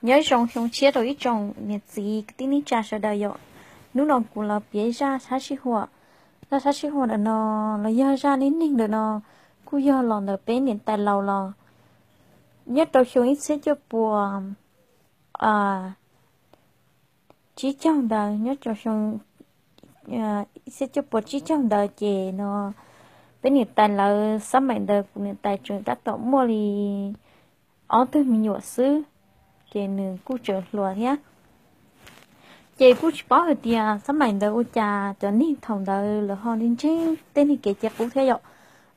Nyob zoo xyoo tshiab rau ib tsoom niam txiv kwv tij neej tsa sawv daws yom. Hnub no kuv los piav zaj sab sij huam. Zaj sab sij huam ntawm no los yog zaj neej neeg ntawm no kuj yog los ntawm peb niam tais laus los. Nyob rau xyoo ib txhiab cuaj puas tsib caug ntawd, nyob rau xyoo ib txhiab cuaj puas tsib caug ntawd ces no peb niam tais lawv xab maim ntawd kuv niam tais tseem tab tom muaj li ob tug me nyuam xwb, ces nws kuj tseem hluas thiab. Ces kuj tsis paub hais tias xab maim ntawd ua cas cov neeg thaum ntawd lawv ho ntseeg tej neeg kev cai qub thiab yom.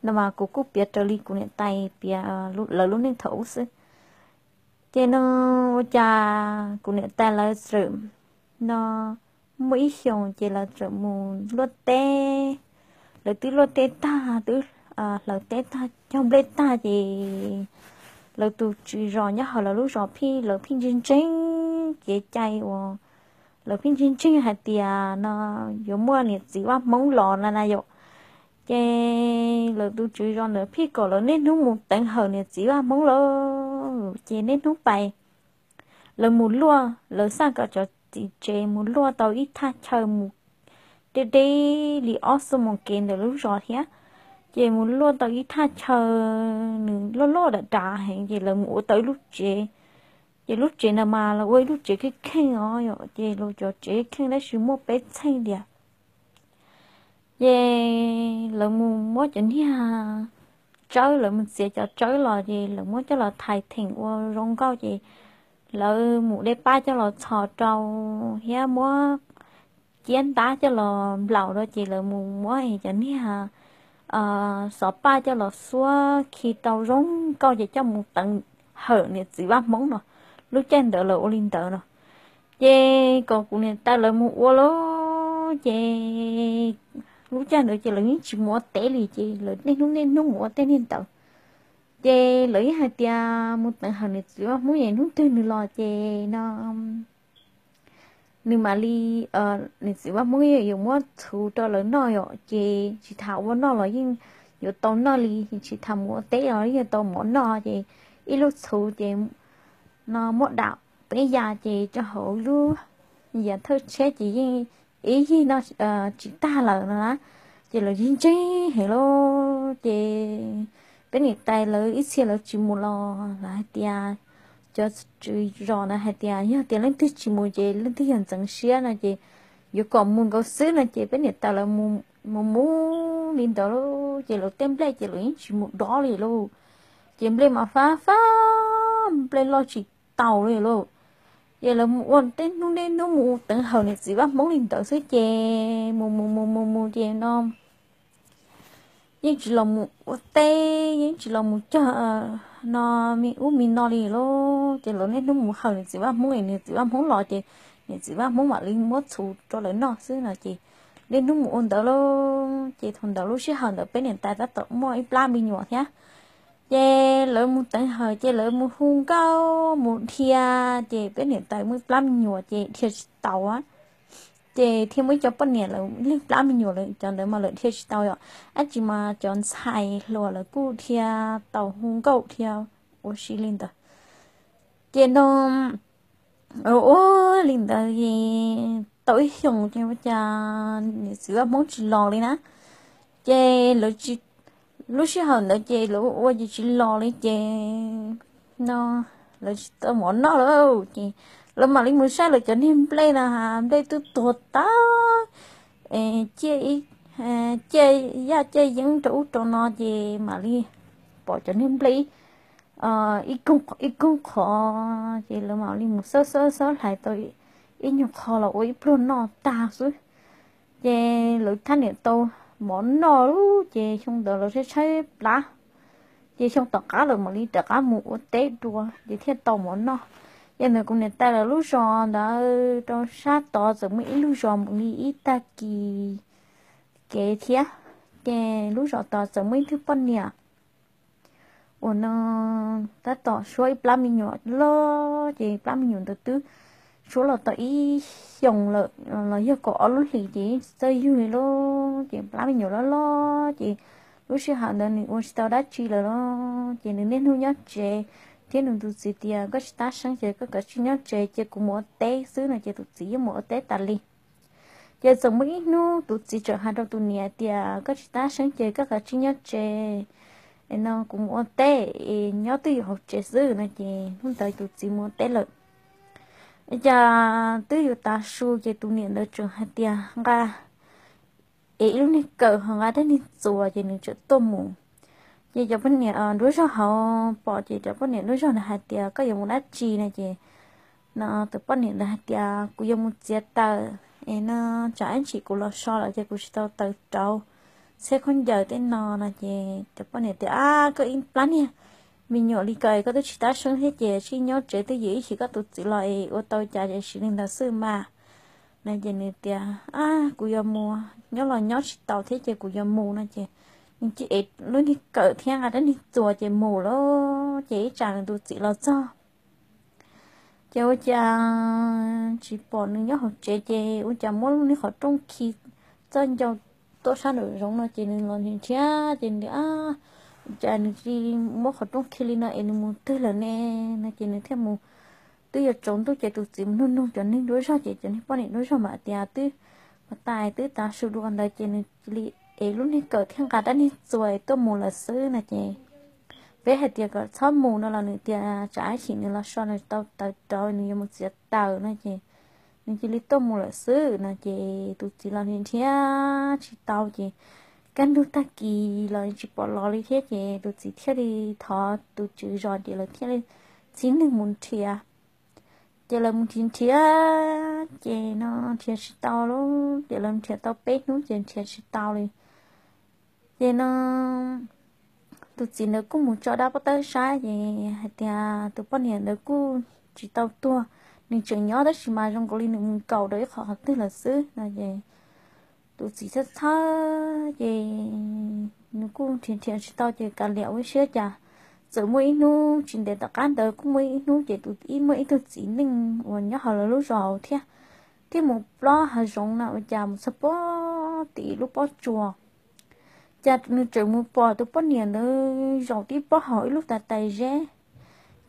No mas kuv kuj piav raws li kuv niam tais piav lawv lub neej thaum ub xwb. Ces no ua cas kuv niam tais lawv txawm no muaj ib xyoos ces lawv txawm mus luaj teb. Lawv twb luaj teb tag, twb hlawv teb tag, cog nplej tag ces lawv tus tswv zos nyob hauv lawv lub zos phij, lawv phij ntseeg ntseeg kev cai uas lawv phij ntseeg ntseeg hais tias no yuav muaj niam txiv vaj hmoob los na na yom. Ces lawv tus tswv zos ntawd phij kom lawv niaj hnub mus teev hawm niam txiv vaj hmoob lawm. Ces niaj hnub pais lawv mus luaj, lawv xaj kom cov txiv tsev mus luaj tau ib thaj chaw mus deb deb li ob xuab moos kev ntawm lub zos thiab. Ces mus luaj tau ib thaj chaw nws loj loj dav dav heev ces lawv mus ua tau ib lub tsev. Ces lub tsev ntawd mas lawv ua ib lub tsev kheej kheej os yom, ces lawv cov tsev kheej tab sis muaj peb txheej tiag. Ces lawv mus muab cov niag tsawb, lawv mus txiav cov tsawb los ces lawv muab coj los thais theem ua zoo nkauj ces lawv mus de pab coj los txhos rau thiab muab ciab ntab coj los nplaum rau ces lawv mus muab cov niag xov paj coj los xuab khi tau zoo nkauj ces coj mus teev hawm niam txiv vaj hmoob no. Lub caij ntawd lawv ua li ntawd no. Ces kom kuv niam tais lawv mus ua lawm ces lub caij ntawd ces lawv yeej tsis mus ua teb li ces lawv niaj hnub niaj hnub mus ua tej niag ntawd. Ces lawv yeej hais tias mus teev hawm niam txiv vaj hmoob es hnub twg nws los ces no nws mam li, niam txiv vaj hmoob yuav muab txhuv rau lawv noj yom, ces tsis tas ua noj los yeej yuav tau noj li, tsis tas mus ua teb los yeej yuav tau mov noj. Ces ib lub txhuv ces no muab dam peb ya ces rau hauv lub yam thawj tsheb ces yeej ib yig noj tsis tag lawm no na. Ces lawv ntseeg ntseeg heev lawm ces peb niam tais lawv ib txhia lawv tsis mus los lawv hais tias, cov tswv zos na hais tias yog tias leej twg tsis mus ces leej twg yog ntxeev siab no ces yuav kom mus nkaus xwb no ces peb niam tais lawv mus mus li ntawd lawm ces lawv tej nplej ces lawv yeej tsis mus dob li lawm. Ces nplej mas fab fab, nplej loj tsis taus li lawm. Ces lawv mus ua tej hnub tej hnub mus teev hawm niam txiv vaj hmoob li ntawd xwb ces mus mus mus mus mus ces no yeej tsis los mus ua teb, yeej tsis los mus cog no me ub me no li lawm. Ces lawv niaj hnub mus hawm niam txiv vaj hmoob, niam txiv vaj hmoob los ces niam txiv vaj hmoob mam li muab txhuv rau lawv noj xwb no ces niaj hnub mus ua ntawd lawm. Ces thaum ntawd lub sij hawm ntawd peb niam tais tab tom muaj ib plab me nyuam thiab. Ces lawv mus teev hawm ces lawv mus hu nkauj mus dhia, ces peb niam tais muaj ib plab me nyuam ces dhia tsis tau. Ces thiaj muaj ib co poj niam lawv leej plab me nyuam lawm, cov ntawd mas lawv dhia tsis tau yom, tab sis mas cov ntxhais hluas lawv kuj dhia tau hu nkauj dhia ua si li ntawd. Ces no ua li ntawd tau ib xyoos ces ua cas niam txiv vaj hmoob tsis los li na. Ces lawv tsis, lub sij hawm ntawd ces lawv ua ces tsis los li ces no lawv tsis tau mov noj lawm ces lawv mam li mus saib lawv cov niag nplej na, nplej twb tuag tag, ciaj, ciaj yaj ciaj yeeb rau ub rau no ces mam li pom cov niag nplej ib koog qhov ces lawv mam li mus xawb xawb xawb hlais tau ib nyuag qho los ua ib pluag noj tag xwb. Ces lawv thaj niam tau mov noj lawm ces xyoo ntawd lawv tshaib tshaib plab. Ces xyoo tom qab lawv mam li rov qab mus ua teb dua ces thiaj tau mov noj. Ces ntawm kuv niam tais lawv lub zos ntawd rau sab tod txawm muaj ib lub zos mus li ib tag kis kev thiab. Ces lub zos tod txawm muaj ib tug poj niam uas no tab tom suab ib plab me nyuam loj, ces plab me nyuam ntawd twb suab los tau ib xyoos lawm los yog kaum ob lub hlis ces yeej tsis txawj yug li lawm. Ces plab me nyuam loj loj ces lub sij hawm ntawd nws ua tsis tau dab tsi lawm lawm ces nws niaj hnub nyob tsev thiab nws tus txiv tias, Koj tsis tab seeb ces koj kav tsij nyob tsev, cia kuv mus ua teb xwb no. Ces tus txiv yeej mus ua teb tas li. Ces txawm muaj ib hnub tus txiv txawm hais rau tus niam tias, Koj tsis tab seeb ces koj kav tsij nyob tsev, no kuv mus ua teb, nyob twj ywm hauv tsev xwb no. Ces hnub ntawd tus txiv mus ua teb lawm. Cas twb yuav tav su ces tus niam ntawd tseem hais tias, Nqa es ib lub niag kawm ho nqa dab niag txuas, ces nws txawm tuaj mus. Ces cov poj niam nruab zog hauv pom, ces cov poj niam nruab zog ntawd hais tias, Koj yuav mus dab tsi no? Ces no tus poj niam ntawd hais tias, Kuv yuav mus txiav taws es no tsam ib chim kuv los so lawm ces kuv tsis tau taws rauv txhiab khaub ncaws tej no no. Ces cov poj niam tias, Ab, koj ib plab niag me nyuam li ko es koj twb tsis tab seeb thiab ces sib nyob tsev twj ywm, ib chim koj tus txiv los es ua tau cas ces siv li ntawd xwb mas no. Ces nws tias, Ab, kuv yuav mus, nyob los nyob tsis tau thiab ces kuv yuav mus no. Ces nws cia li es lub niag kawm thiab nqa dab niag txuas ces mus lawm. Ces ib tsam nws tus txiv los txog ces ua cas tsis pom nws nyob hauv tsev, ces ua cas muab lub niag qhov rooj khi txoj ncauj tuaj sab nraum zoov no. Ces nws los nrhiav nrhiav ces nws tias, Ab, cas nws cia li muab qhov rooj khi li no es nws mus twg lawm ne no. Ces nws thiaj mus, twb yuav tsaus ntuj ces tus txiv mus nug nug cov neeg nruab zog ces cov niag poj niam nruab zog mam tias, Twb mus tas twb tav su dua ntawd ces nws cia li es lub niag kawm thiab nqa dab niag txuas es tuaj mus lawm xwb no. Ces peb hais tias kom txhob mus no los nws tias tsam ib chim nws los so nws tau taws rauv nws yuav mus txiav taws no. Ces nws cia li tuaj mus lawm xwb no. Ces tus txiv los nrhiav nrhiav tsis tau ces kaj ntug tag kis los tsis pom los li thiab ces tus txiv thiaj li thov tus tswv zos ces lawv thiaj li txib neeg mus nrhiav. Ces lawv mus nrhiav nrhiav ces no nrhiav tsis tau lawm. Ces lawv nrhiav tau peb hnub ces nrhiav tsis tau li. Ces no tus txiv ntawd kuj mus tso dab pob tawb saib ces hais tias tus poj niam ntawd kuj tsis tau tuag, nws tseem nyob tab sis mas zoo nkaus li nws mus nkaum rau ib qho qhov twg lawm xwb no. Ces tus txiv txhawj txhawj ces nws kuj nrhiav nrhiav tsis tau ces kav liam ua siab cas txawm muaj ib hnub tsis ntev tom qab ntawd kuj muaj ib hnub ces tus ib muaj ib tug txiv neej uas nyob hauv lawv lub zos thiab, thiab mus plob hav zoov na ua cas mus txog pob tim lub pob tsuas, cas nws tseem mus pom tus poj niam ntawd zaum tib pob hauv ib lub tais tais zeb.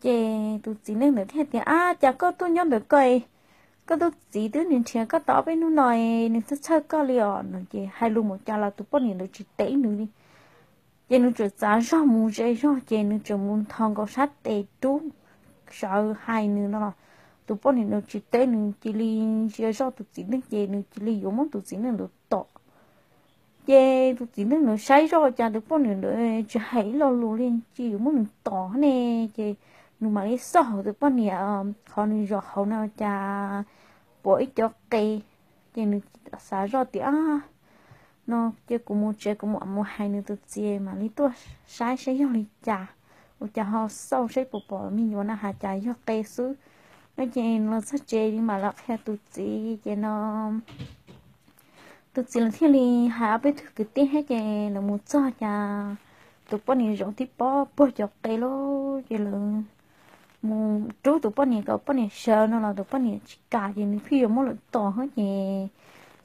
Ces tus txiv neej ntawd thiaj tias, Ab, cas koj tuaj nyob ntawm ko, koj tus txiv twb nrhiav koj tau ob peb hnub no, nws txhawj txhawj koj li os no. Ces hais lus mus cas los tus poj niam ntawd tsis teb nws li. Ces nws txawm txav zog mus ze zog ces nws txawm mus nthos nkaus sab tes rub sawv hais nws no los tus poj niam ntawd tsis teb nws, cia li ntsia zoj tus txiv neej ces nws cia li yuav muab tus txiv neej ntawd tom. Ces tus txiv neej ntawd saib zoj cas tus poj niam ntawd tsis hais ib lo lus li, cia yuav muab nws tom ne. Ces nws mam li xauj hauv tus poj niam qhov nws zaum hauv no cas pom ib co qe. Ces nws xav zoj tias, No ces kuv mus tsev, kuv mam mus hais nws tus txiv mam li tuaj saib saib yog li cas, ua cas ho xauj saib puas pom me nyuam na has cas yog qe xwb. No ces los txog tsev li mam los qhia tus txiv ces no tus txiv lawv thiaj li hais ob peb tug kwv tij thiab ces lawv mus txog cas tus poj niam zaum tib pob puag cov qe lawm ces lawv mus rub tus poj niam kom poj niam sawv no los tus poj niam tsis kam ces nws pheej yuav muab lawv tom thiab ces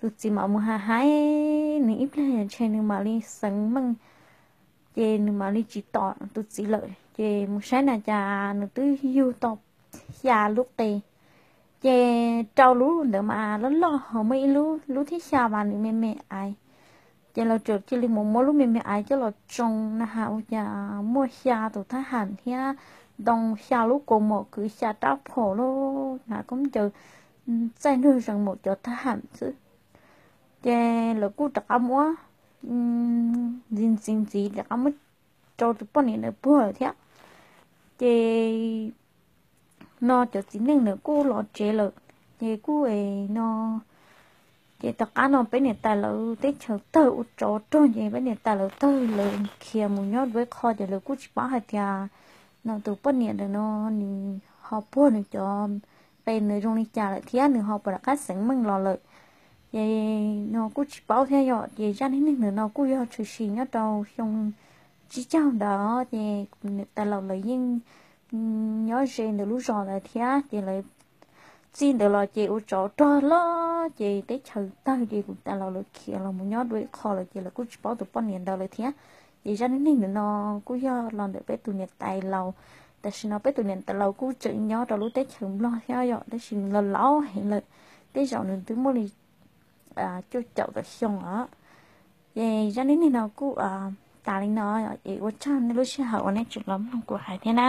tus txiv mam mus hais hais nws ib pliag ntshe nws mam li xeev meej, ces nws mam li tsis tom tus txiv lawm ces mus saib na cas nws twb yug tau xya lub qe. Ces rau lub ntawd mas loj loj ho muaj ib lub, lub thib xya mas nws me me aiv. Ces lawv txawm cia li mus muab lub me me aiv coj los tsoo na has ua cas muaj xya tus thab ham thiab ntoo xya lub kaus mom kwv xya rab phom lub na koob ncaws txaij nruag zees npaum cov thab ham xwb. Ces lawv kuj rov qab muab ntxiv ntxiv ntxiv rov qab muab rau tus poj niam ntawd puag lawm thiab. Ces no cov txiv neej ntawd kuj los tsev lawm. Ces kuj no ces tom qab no peb niam tais lawv teb chaws tawg ua tsov rog ces peb niam tais lawv tawg lawv khiav mus nyob dua ib qho ces lawv kuj tsis paub hais tias no tus poj niam ntawm no nws ho puag nws cov qe ntawd zoo li cas lawm thiab nws ho puas rov qab xeev meej los lawm. Ces no kuj tsis paub thiab yom, ces zaj neej neeg ntawm no kuj yog tshwm sim nyob rau xyoo tsib caug ntawd ces niam tais laus lawv yeej nyob ze ntawm lub zos ntawd thiab ces lawv txij ntawd los ces ua tsov rog loj ces teb chaws tawg ces kuv tais laus lawv khiav los mus nyob dua ib qho lawm ces lawv kuj tsis paub tus poj niam ntawd lawm thiab. Ces zaj neej neeg ntawm no kuj yog los ntawm peb tus niam tais laus Tam sim no peb tus niam tais laus kuj tseem nyob rau lub teb chaws Nplog thiab yom, tab sis nws los laus heev lawm, tej zaum nws twb muaj li cuaj caum tawm xyoo os. Ces zaj neej neeg no kuj tas li no, es ua tsaug nej lub sij hawm uas nej tseem los mloog kuv hais thiab na.